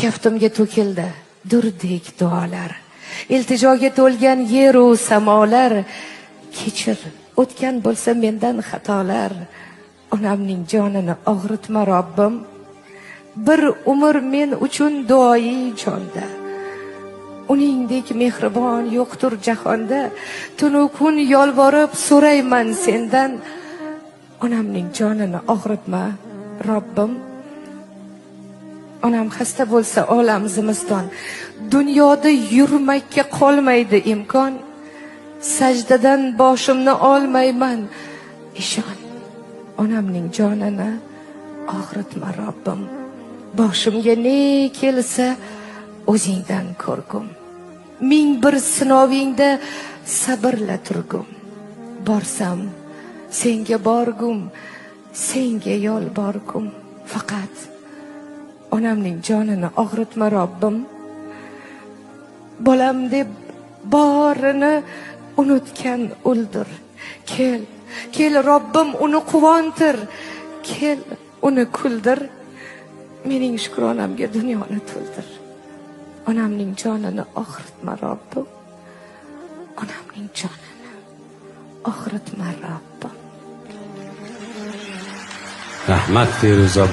Kaftimga to'kildi durdek duolar. Iltijoga to'lgan yeru samolar. Kechir, o'tgan bo'lsa mendan xatolar. Onamning jonini og'ritma, Robbim. Bir umr men uchun duoyi jonda. Uningdek mehribon yo'qtur jahonda. Tunu kun yolvorib so'rayman sendan. Onamning jonini og'ritma, Robbim. Onam xasta bo'lsa, olam zimiston. Dunyoda yurmakka qolmaydi imkon. Sajdadan boshimni olmayman. Ishon. Onamning jonini og'ritma, Robbim. Boshimga ne kelsa, o'zingdan ko'rgum. Ming bir sinovingda sabrla turgum. Borsam senga borgum, senga yolborgum. Faqat onamning jonini og'ritma, Robbim. Bolam deb borini unutgan uldir. Kel, kel, Robbim, uni quvontir. Kel, uni kuldir. Mening shukronamga dunyoni to'ldir. Onamning jonini og'ritma, Robbim. Onamning jonini og'ritma, Robbim. Rahmat, Feruza.